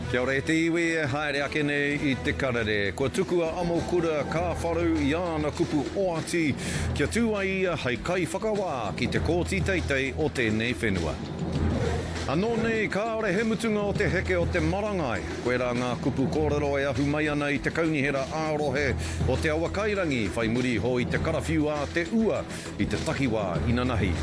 Kia ora e te iwi e haere ake nei i te karere. Kua tuku a Amokura Kāwharu i āna kupu oati kia tū ai ia hei kaiwhakawā ki te Kōti Teitei o tēnei whenua. Anō nei, kāore he mutunga o te heke o te marangai. Koirā ngā kupu kōrero e ahu mai ana i te kaunihera ā-rohe o Te Awakairangi whai muri iho i te karawhiu a te ua i te takiwā inanahi.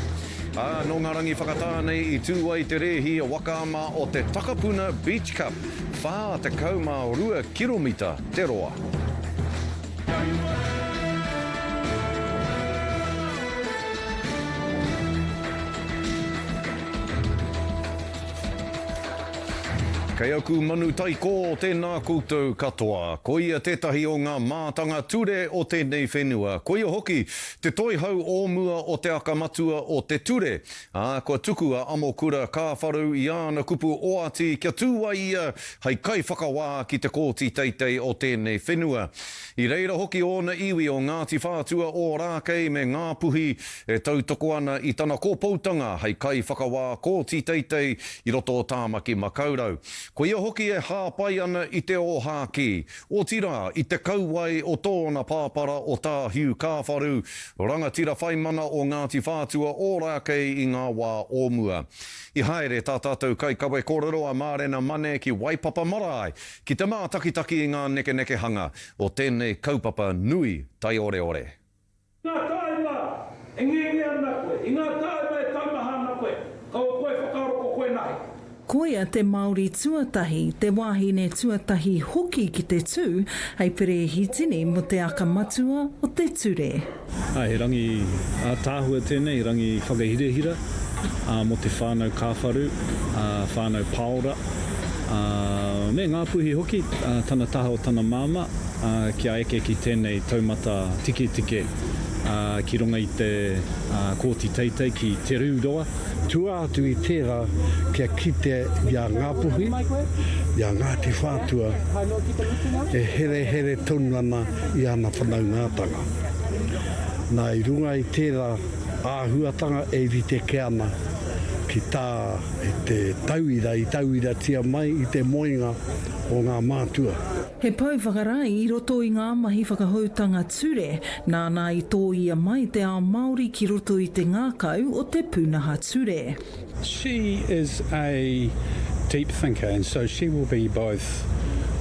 Ā, nō ngā rangi whakatā nei i tū ai te rēhi waka ama o te Takapuna Beach Cup, 42 kiromita te roa. Kei aku manu taikō, tēnā koutou katoa. Koia tētahi o ngā mātanga ture o tēnei whenua. Koia hoki te toihau o mua o te aka matua o te ture, ā, kua tuku a Amokura Kāwharu i āna kupu oati kia tū ai ia hei kaiwhakawā ki te Kōti Teitei o tēnei whenua. I reira hoki ōna iwi o Ngāti Whātua Ōrākei me Ngāpuhi e tautoko ana i tana kōpoutanga hei kaiwhakawā Kōti Teitei i roto o Tāmaki Makaurau. Koia hoki e hāpai ana i te ōhākī, otirā i te kauae o tōna pāpara o Tā Hugh Kāwharu, rangatira whaimana o Ngāti Whātua Ōrākei i ngā wā o mua. I haere tā tātou kaikawe kōrero a Mārena Mane ki Waipapa Marae ki te mātakitaki i ngā nekenekehanga o tēnei kaupapa nui taioreore. I ngā tāima e ngenge ana koe, i ngā tāima e taumaha ana koe, kaua koe e whakaaro ko koe nahe. Koia te Māori tuatahi, te wāhine tuatahi hoki ki te tū hei perēhitini mō te aka matua o te ture. Ā, he rangi ātaahua tēnei, he rangi whakahirahira mō te whānau Kāwharu, whānau Pāora, me Ngāpuhi hoki, tana taha o tana māmā. Kia eke ki tēnei taumata tiketike ki runga i te Kōti Teitei ki Te Riu Roa. Tua atu i tērā kia kite i a Ngāpuhi, i a Ngāti Whātua e herehere tonu ana i ana whanaungatanga. Nā, i runga i tērā āhuatanga e rite kē ana ki tā te tauira i tauiratia mai i te moenga o ngā mātua. He pou whakarae i roto i ngā mahi whakahoutanga ture, nāna i tōia mai te ao Māori ki roto i te ngākau o te pūnaha ture. She is a deep thinker and so she will be both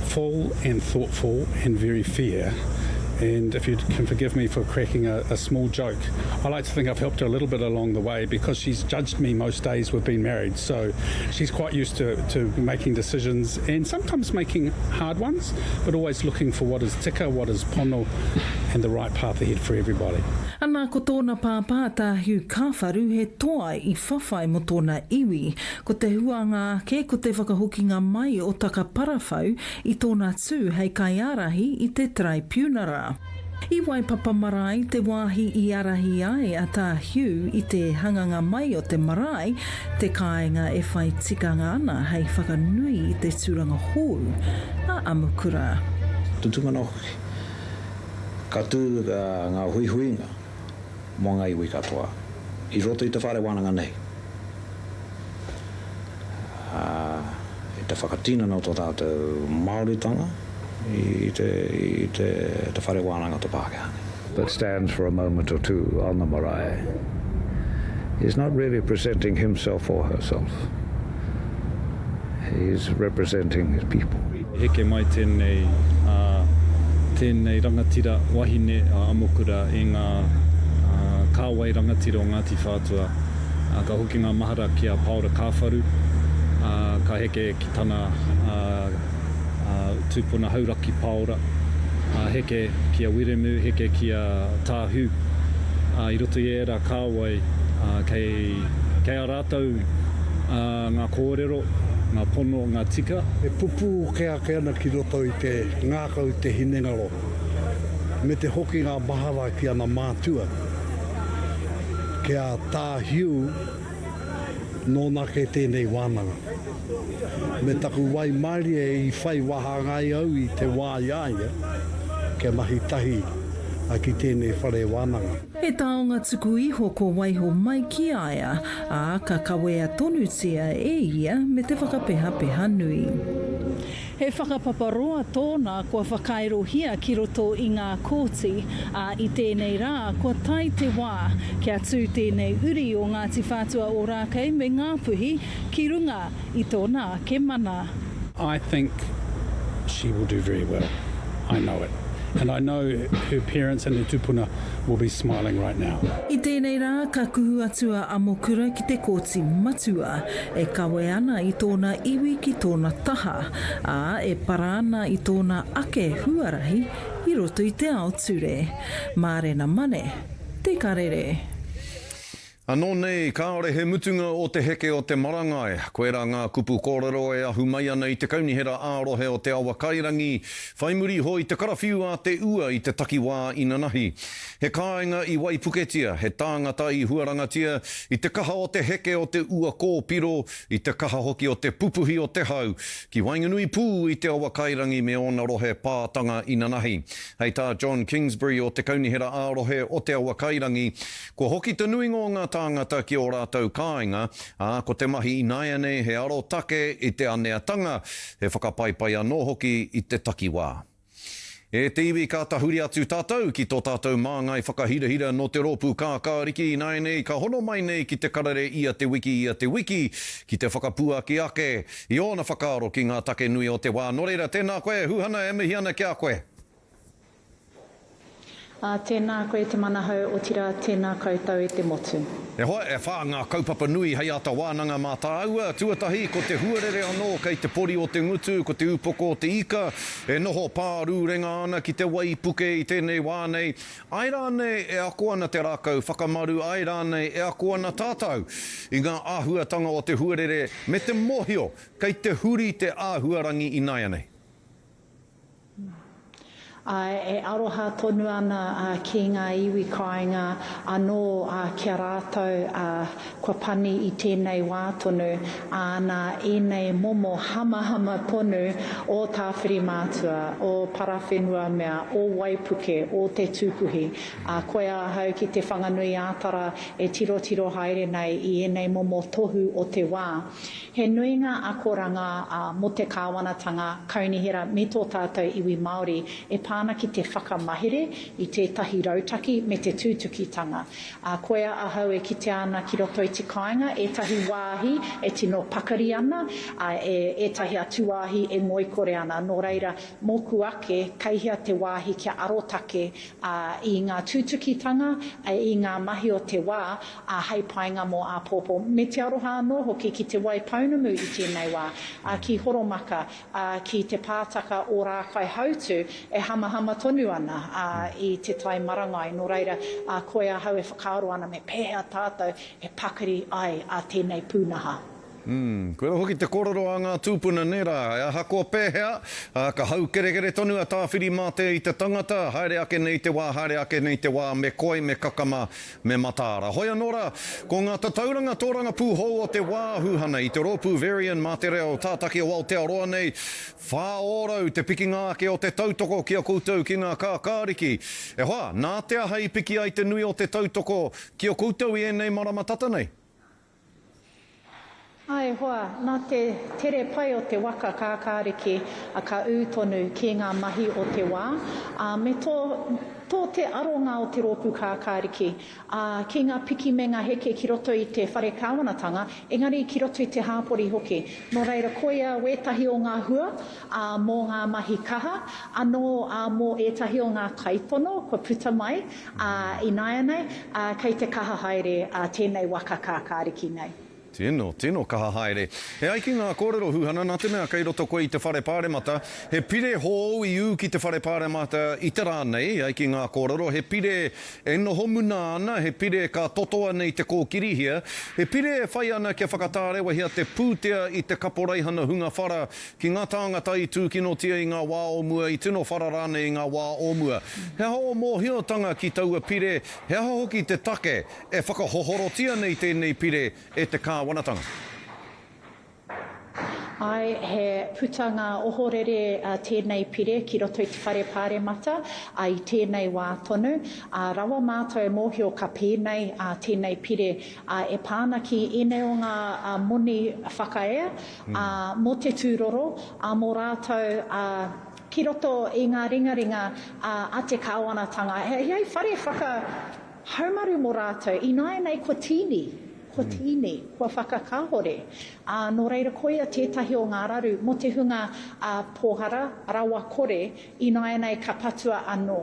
full and thoughtful and very fair and if you can forgive me for cracking a, a small joke, I like to think I've helped her a little bit along the way because she's judged me most days we've been married so she's quite used to, to making decisions and sometimes making hard ones, but always looking for what is tika, what is pono, and the right path ahead for everybody. Ana ko tōna pāpā tā Hugh Kāwharu he toa i whawhai mō tōna iwi. Ko te huanga ake ko te whakahokinga mai o Takaparawhau i tōna tū hei kaiārahi i te Taraipiunara. I Waipapa Marae te wāhi i ārahi ai a Tā Hugh i te hanganga mai o te marae, te kāinga e whai tikanga ana hei whakanui i te tūranga hou a Amukura. Te tūmanako hoki, ka tū ngā huihuinga mō ngā iwi katoa i roto i te whare wānanga nei, ā, i te whakatinana o tō tātou Māoritanga i te, i te, te whare wānanga o te Pākehā nei. But stands for a moment or two on the marae is not really presenting himself or herself, he's representing his people. Heke mai tēnei, ā, tēnei rangatira wahine a Amokura i ngā, ā, kāwai rangatira o Ngāti Whātua, ā, ka hoki ngā mahara ki a Pāora Kāwharu, ā, ka heke ki tana, ā, ā, tūpuna Hauraki Pāora, ā, heke ki a Wiremu, heke ki a Tā Hugh, ā, i roto i ērā kāwai, ā, kei, kei a rātou, ā, ngā kōrero, ngā pono, ngā tika. E pupū kē ake ana ki roto i te ngākau, te hinengaro, me te hokinga mahara ki ana mātua, ki a Tā Hugh, nōna kē tēnei wānanga. Me taku waimarie i whai wāhanga ai au i te wā i a ia kia mahi tahi ki tēnei whare wānanga. He taonga tuku iho kua waiho mai ki a ia, ā, ka kawea tonutia e ia me te whakapehapeha nui. He whakapapa roa tōna kua whakairohia ki roto i ngā kōti, ā, i tēnei rā kua tae te wā kia tū tēnei uri o Ngāti Whātua Ōrākei me Ngāpuhi ki runga i tōna ake mana. I think she will do very well. I know it. And I know her parents and her tupuna will be smiling right now. I tēnei rā ka kuhu atu a Amokura ki te Kōti Matua, e kawe ana i tōna iwi ki tōna taha, ā, e para ana i tōna ake huarahi i roto i te ao ture. Mārena Mane, Te Karere. Anō nei, kāore he mutunga o te heke o te marangai. Koirā ngā kupu kōrero e ahu mai ana i te Kaunihera ā-Rohe o Te Awakairangi, whai muri iho i te karawhiu a te ua i te takiwā inanahi. He kāinga i waipuketia, he tāngata i huarangatia, i te kaha o te heke o te ua kōpiro, i te kaha hoki o te pupuhi o te hau, ki waenganui pū i Te Awakairangi me ōna rohe pātanga inanahi. Hei tā John Kingsbury o te Kaunihera ā-Rohe o Te Awakairangi, Kua hoki te nuinga o ngā tāngata ki ō rātou kāinga, ā, ko te mahi ināianei he arotake i te aneatanga, he whakapaipai anō hoki i te takiwā. E te iwi ka tahuri atu tātou ki tō tātou māngai whakahirahira nō te Rōpū Kākāriki ināianei ka hono mai nei ki te karere ia te wiki ia te wiki ki te whakapuaki ake i ōna whakaaro ki ngā take nui o te wā. Nō reira, tēnā koe Huhana e mihi ana ki a koe. Ā, tēnā koe te Manahau, otirā, tēnā koutou e te motu. E hoa, e whā ngā kaupapa nui hei āta wānanga mā tāua. Tuatahi, ko te huarere anō kei te pori o te ngutu, ko te upoko o te ika, e noho pārūrenga ana ki te waipuke i tēnei wā nei. Āe rānei e ako ana te rākau whakamaru, āe rānei e ako ana tātou i ngā āhuatanga o te huarere me te mōhio kei te huri te āhuarangi ināianei. Āe, e aroha tonu ana ki ngā iwi kāinga anō ki a rātou kua pani i tēnei wā tonu, ā, nā ēnei momo hamahama tonu o Tāwhirimātua, o Parawhenuamea, o Waipuke, o Te Tūpuhi, ā, koia ahau ki Te Whanganui-ā-Tara e tirotiro haere nei i ēnei momo tohu o te wā. He nui ngā akoranga mō te kāwanatanga, kaunihera me tō tātou iwi Māori e pā ana ki te whakamahere i tētahi rautaki me te tūtukitanga. Koia ahau e kitea ana ki roto i te kāinga ētahi wāhi e tino pakari ana, e ētahi atu wāhi e ngoikore ana. Nō reira, mōku ake, kei hea te wāhi kia arotake i ngā tūtukitanga, i ngā mahi o te wā, ā, hei painga mō āpōpō, me te aroha anō hoki ki Te Waipounamu i tēnei wā, ā, ki Horomaka, ā, ki te pātaka o Rākaihautū e hamahama tonu ana, ā, i te tai marangai. Nō reira, ā, koe ahau e whakaaro ana me pēhea tātou e pakari ai ā tēnei pūnaha. Umm, koira hoki te kōrero a ngā tūpuna nē rā, ahakoa pēhea, ā, ka haukerekere tonu a Tāwhirimātea i te tangata, haere ake nei te wā, haere ake nei te wā, me koi, me kakama, me mataara. Hoi anō rā, ko ngā tatauranga tōrangapū hou o te wā, Huhana, i te rōpū Verian mā te reo tātaki o Aotearoa nei, 4% te pikinga ake o te tautoko ki a koutou ki ngā kākāriki. E hoa, nā te aha i piki ai te nui o te tautoko ki a koutou i ēnei marama tata nei? Ā, e hoa, nā te tere pai o te waka kākāriki ka ū tonu ki ngā mahi o te wā, ā, me tō, tō te aronga o te rōpū kākāriki, ā, ki ngā piki me ngā heke ki roto i te whare kāwanatanga, engari ki roto i te hāpori hoki. Nō reira, koia wētahi o ngā hua, ā, mō ngā mahi kaha, anō, ā, mō ētahi o ngā kaitono kua puta mai, ā, ināianei, ā, kei te kaha haere, ā, tēnei waka kākāriki nei. Tino, tino kaha haere. E ai ki ngā kōrero Huhana, nā te mea kei roto koe i te Whare Pāremata, he pire hōu i ū ki te Whare Pāremata i te rā nei, e ai ki ngā kōrero, he pire e noho muna ana, he pire ka totoa nei te kōkirihia, he pire e whai ana kia whakatārewahia te pūtea i te kaporeihana hunga whara ki ngā tāngata i tūkinotia i ngā wā o mua, i tino whara rānei i ngā wā o mua. He aha ō mōhiotanga ki taua pire, he aha hoki te take E whakahohorotia nei tēnei pire e te kāwanatanga. Āe, he putanga ohorere tēnei pire ki roto i te Whare Pāremata i tēnei wā tonu. Rawa mātou e mōhio ka pēnei tēnei pire e pā ana ki ēnei o ngā moni whakaea mō te tūroro, mō rātou ki roto i ngā ringaringa a te kāwanatanga. Hei whare whakahaumaru mō rātou, ināianei kua tīni. Kua tīni, kua whakakāhore, ā, nō reira koia tētahi o ngā raru mō te hunga pōhara, rawa kore, ināianei ka patua anō,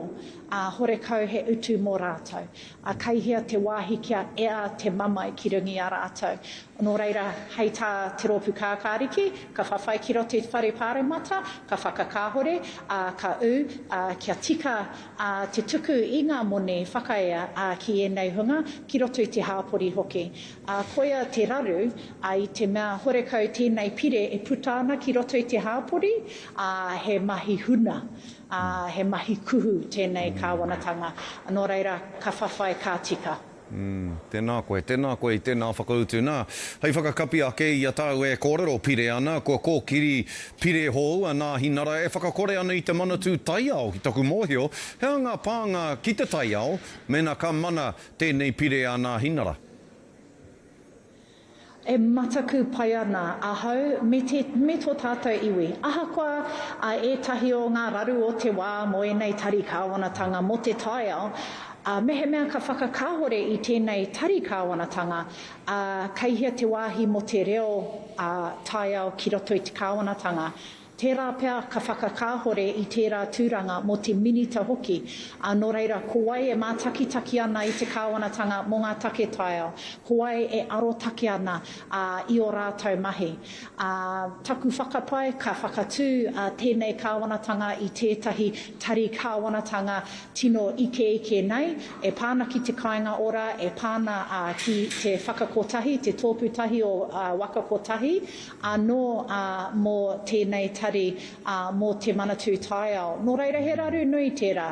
ā, horekau he utu mō rātou. Ā, kei hea te wāhi kia ea te mamae ki runga i a rātou. Nō reira, hei tā Te Rōpū Kākāriki, ka whawhai ki roto i te Whare Pāremata, ka whakakāhore, ā, ka ū, ā, kia tika ā, te tuku i ngā moni whakaea, ā, ki ēnei hunga, ki roto i te hāpori hoki. Ā, koia te raru, ā, i te mea horekau tēnei pire e puta ana ki roto i te hāpori, ā, he mahi huna, ā, he mahi kuhu tēnei kāwanatanga. Nō reira, ka whawhai ka tika. Mm, tēnā koe, tēnā koe i tēnā whakautu. Nā, hei whakakapi ake i a tāu e kōrero pire ana, kua kōkiri pire hou a Nāhinara e whakakore ana i te Manatū Taiao, ki taku mōhio, he aha ngā pānga ki te taiao mēnā ka mana tēnei pire a Nāhinara? E mataku pai ana ahau me te, me tō tātou iwi. Ahakoa a ētahi o ngā raru o te wā mō ēnei tari kāwanatanga mō te taiao, ā, mehemea ka whakakāhore i tēnei tari kāwanatanga, ā, kei hea te wāhi mō te reo, ā, taiao ki roto i te kāwanatanga? Tērā pea ka whakakāhore i tērā tūranga mō te Minita hoki, ā, nō reira, ko wai e mātakitaki ana i te kāwanatanga mō ngā take taiao, ko wai e arotake ana, ā, i ō rātou mahi. Ā, taku whakapae, ka whakatū, ā, tēnei kāwanatanga i tētahi tari kāwanatanga tino ikeike nei, e pā ana ki te kāinga ora, e pā ana, ā, ki te whakakotahi, te tōpū tahi o, ā, Waka Kotahi, anō, ā, mō tēnei tari, ā, mō te Manatū Taiao. Nō reira, he raru nui tērā.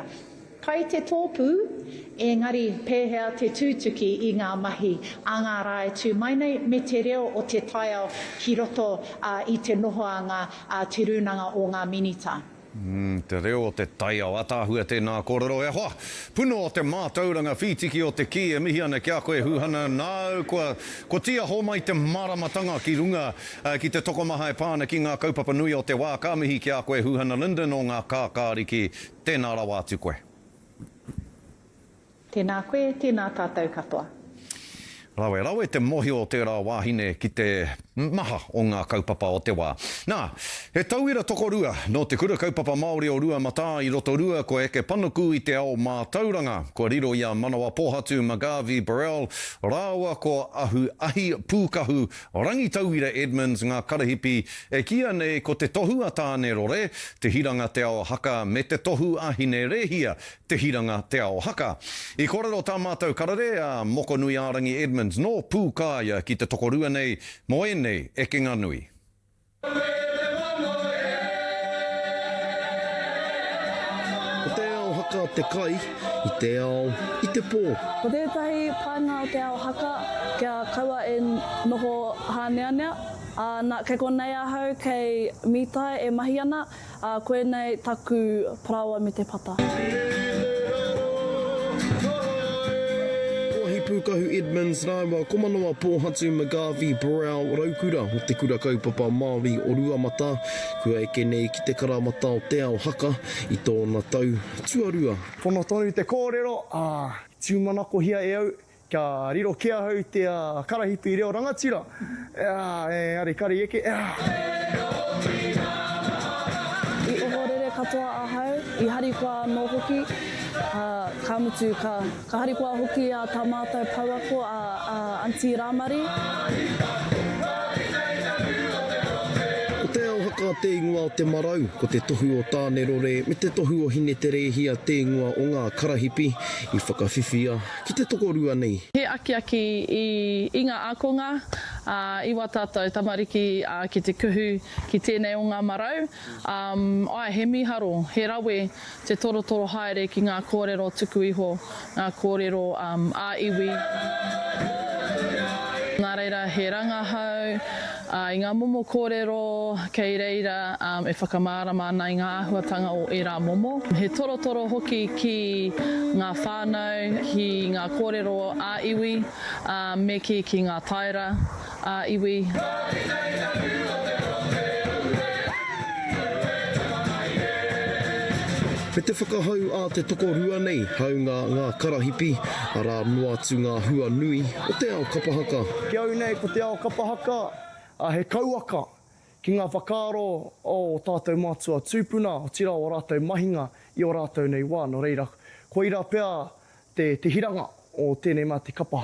Pai te tōpū, engari pēhea te tūtuki i ngā mahi a ngā rā e tū mai nei me te reo o te taiao ki roto, ā, i te nohoanga a Te Rūnanga o ngā Minita. Umm, te reo o te taiao, ataahua tēnā kōrero e hoa! Puna o te mātauranga whītiki o te kī e mihi ana ki a koe Huhana, nāu kua, kua tīaho mai te māramatanga ki runga ki te tokomaha e pā ana ki ngā kaupapa nui o te wā, ka mihi ki a koe Huhana Lyndon o ngā Kākāriki, tēnā rawa atu koe. Tēnā koe, tēnā tātou katoa. Rawe, rawe te mohio o tērā wāhine ki te maha o ngā kaupapa o te wā. Nā, he tauira tokorua nō Te Kura Kaupapa Māori o Ruamatā i Rotorua kua eke panuku i te ao mātauranga. Kua riro i a Manawa Pōhatu McGarvey Burrell rāua ko Ahu Ahi Pūkahu Rangitauira Edmonds ngā karahipi e kīia nei ko Te Tohu a Tāne Rore, Te Hiranga Te Ao Haka me Te Tohu a Hine Rēhia, Te Hiranga Te Ao Haka. I kōrero tā mātou karere a Mokonuiārangi Edmonds nō Pūkāia ki te tokorua nei mō ēnei ekenga nui. Ko te ao haka te kai, i te ao, i te pō. Ko tētahi painga o te ao haka, kia kaua e noho hāneanea, ā, nā, kei konei ahau, kei Mītai e mahi ana, Ā, koinei taku paraoa me te pata. Ko Ahi Pūkahu Edmonds rāua ko Manawa Pōhatu McGarvey Burrell Raukura o Te Kura Kaupapa Māori o Ruamata, kua eke nei ki te karamata o Te Ao Haka i tōna tau tuarua. Pono tonu te kōrero, ā, tūmanakohia e au Kia riro ki ahau te karahipi reo rangatira, engari kare eke. I ohorere katoa ahau, i harikoa anō hoki, ā, ka mutu, ka, ka harikoa hoki a tā mātou pouako, a, a Aunty Rāmari. Ko Te Ao Haka te ingoa o te marau, ko te tohu o Tānerore me te tohu o Hineterēhia te ingoa o ngā karahipi i whakawhiwhia Ki te tokorua nei. He akiaki i i ngā ākonga, ā, i wā tātou tamariki, ā, ki te kuhu ki tēnei o ngā marau. Ā, āe, he mīharo, he rawe te torotoro haere ki ngā kōrero tuku iho, ngā kōrero ā-iwi. Nā reira, he rangahau, ā. i ngā momo kōrero kei reira e whakamārama ana i ngā āhuatanga o ērā momo. He torotoro hoki ki ngā whānau, ki ngā kōrero ā-iwi, ā, me kī ki ngā taera ā-iwi. Me te whakahau a te tokorua nei, hāunga ngā karahipi, arā noa atu ngā hua nui o te ao kapa haka. Ki au nei ko te ao kapa haka he kauaka ki ngā whakaaro o ō tātou mātua tūpuna, otirā o ā rātou mahinga i ō rātou nei wā, nō reira koirā pea Te te hiranga o tēnei mā te kapa.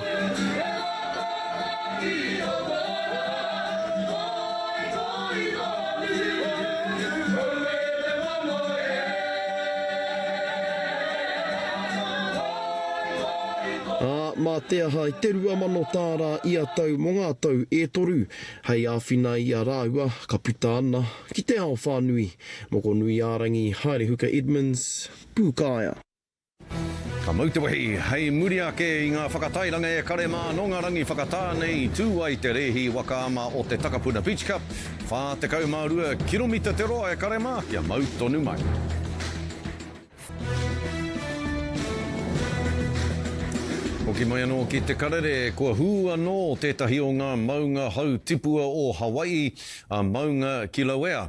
Ā, mā te aha i te 2000 tāra ia tau mō ngā tau e toru, hei āwhina i a rāua ka puta ana ki te ao whānui. Mokonuiārangi Haerehuka Edmonds, Pūkāea. Ka mau te wehi, hei muri ake i ngā whakatairanga e kare mā nō ngā rangi whakatā nei i tū ai te rēhi waka ama o te Takapuna Beach Cup, 42 kiromita te roa e kare mā, kia mau tonu mai. Hoki mai anō ki te karere, kua hū anō tētahi o ngā maunga hau tipua o Hawaii, a Maunga Kilauea.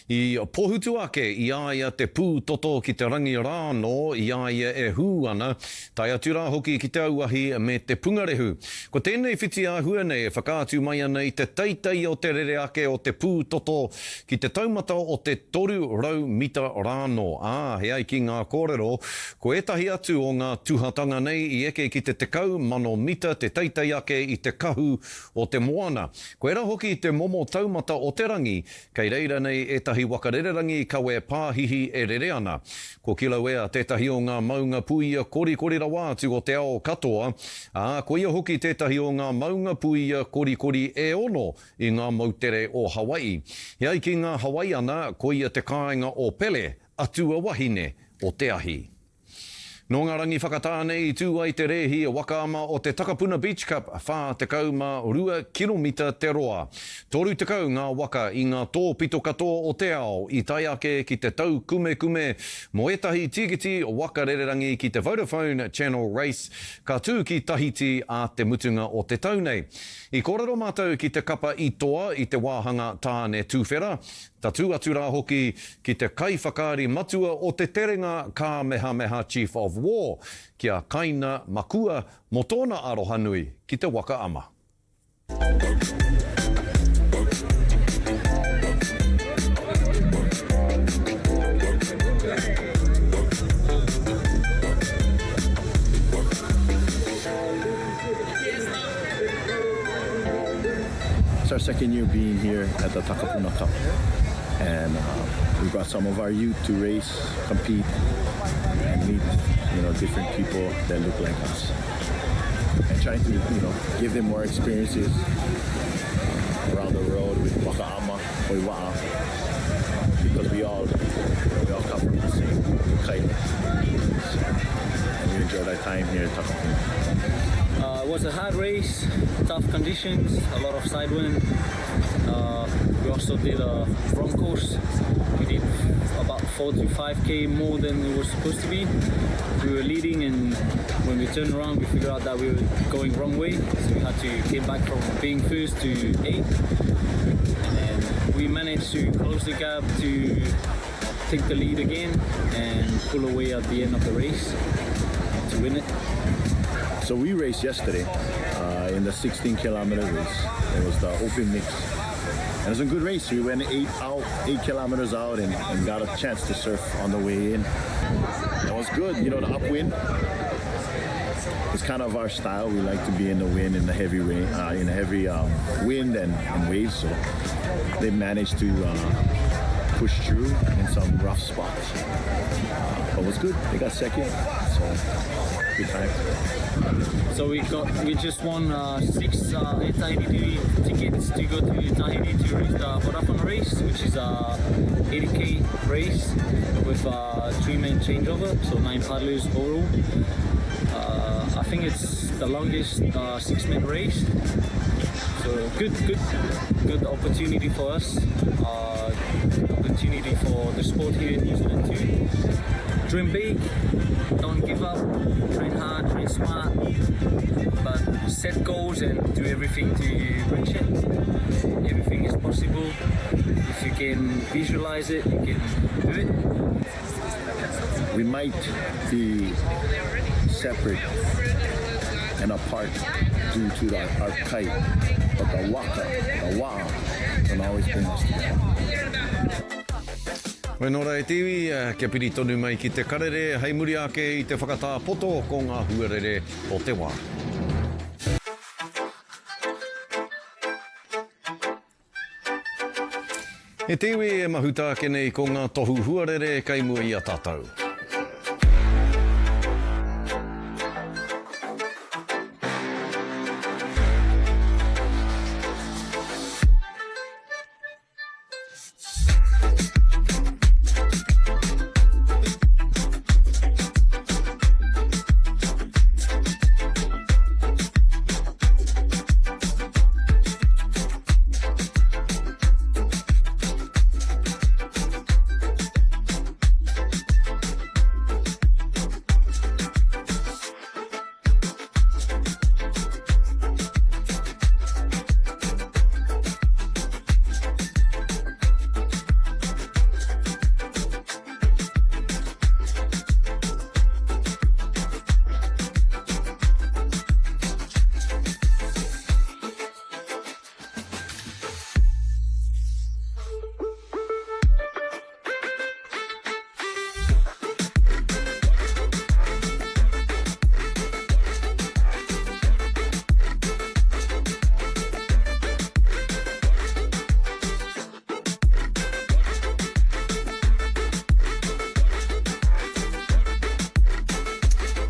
I pohutu ake i a ia te pūtoto ki te rangi rānō i a ia e hū ana, tae atu rā hoki ki te auahi me te pungarehu. Ko tēnei whitiāhua nei e whakaatu mai ana i te teitei o te rere ake o te pūtoto ki te taumata o te 300 mita rānō, ā, he ai ki ngā kōrero, ko ētahi atu o ngā tuhatanga nei i eke ki te 10,000 mita te teitei ake i te kahu o te moana. Koirā hoki te momo taumata o te rangi Kei reira nei ētahi waka rererangi kawe pāhihi e rere ana. Ko Kilauea tētahi o ngā maunga puia korikori rawa atu o te ao katoa, ā, koia hoki tētahi o ngā maunga puia korikori e ono i ngā moutere o Hawaii. E ai ki ngā Hawaiiana, koia te kāinga o Pele, atua wahine o te ahi. Nō ngā rangi whakatā nei i tū ai te rēhi waka ama o te Takapuna Beach Cup, 42 kiromita te roa. 30 ngā waka i ngā tōpito katoa o te ao i tae ake ki te taukumekume mō ētahi tīkiti waka rererangi ki te Vodafone Channel Race ka tū ki Tahiti ā te mutunga o te tau nei. I kōrero mātou ki te kapa i toa i te wāhanga Tāne Tuwhera, Tatū atu rā hoki ki te kaiwhakaari matua o te terenga Kāmehameha Chief of War, ki a Kaina Makua mō tōna arohanui ki te waka ama. It's our second year being here at the Takapuna Cup and uh, we brought some of our youth to race, compete and meet you know different people that look like us and trying to you know give them more experiences uh, around the world with wakaama, hoiwa'a because we all we all come from the same kai. So, and we enjoyed our time here at Takapuna. Uh, it was a hard race, tough conditions, a lot of side wind. Uh, we also did a wrong course. We did about 4 to 5k more than it was supposed to be. We were leading and when we turned around we figured out that we were going wrong way. So we had to came back from being first to 8th. And then we managed to close the gap to take the lead again and pull away at the end of the race to win it. So we raced yesterday uh, in the 16 kilometer race. It was the open mix. And it was a good race. We went eight out, eight kilometers out and, and got a chance to surf on the way in. It was good, you know, the upwind. It's kind of our style. We like to be in the wind, in the heavy rain, uh, in the heavy um, wind and, and waves. So they managed to uh, push through in some rough spots. Uh, but it was good. They got second, so good time. So we got we just won uh, six uh, Tahiti tickets to go to Tahiti to race the Vodafone race, which is a 80k race with a three-man changeover, so nine paddlers overall. Uh, I think it's the longest uh, six-man race. So good, good, good opportunity for us. Uh, opportunity for the sport here in New Zealand too. Dream big, don't give up, train hard, train smart, but set goals and do everything to reach it. Everything is possible. If you can visualize it, you can do it. We might be separate and apart due to the, our kai, but the waka, the wa'a, can always bring us together. Wai nō rā e te iwi, kia piri tonu mai ki te karere hei muri ake i te whakatā poto ko ngā huarere o te wā. E te iwi e mahuta ake nei ko ngā tohu huarere kei mua i a tātou.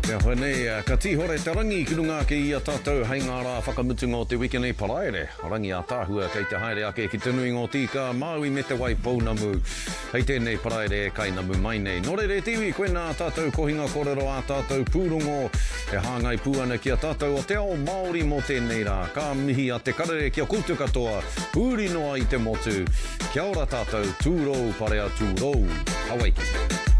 Te ahua nei, ka tīhore te rangi ki runga ake i a tātou hei ngā rā whakamutunga o te wiki nei Paraire. Rangi ātaahua kei te haere ake ki te nuinga o te ika a Māui me te Wai Pounamu. Hei tēnei Paraire e kainamu mai nei. Nō reira e te iwi, koinā ā tātou kohinga kōrero, ā tātou pūrongo e hāngai pū ana ki a tātou o te ao Māori mō tēnei rā. Ka mihi a Te Karere ki a koutou katoa, huri noa i te motu. Kia ora tātou, tūrou parea tūrou. Hawaiki.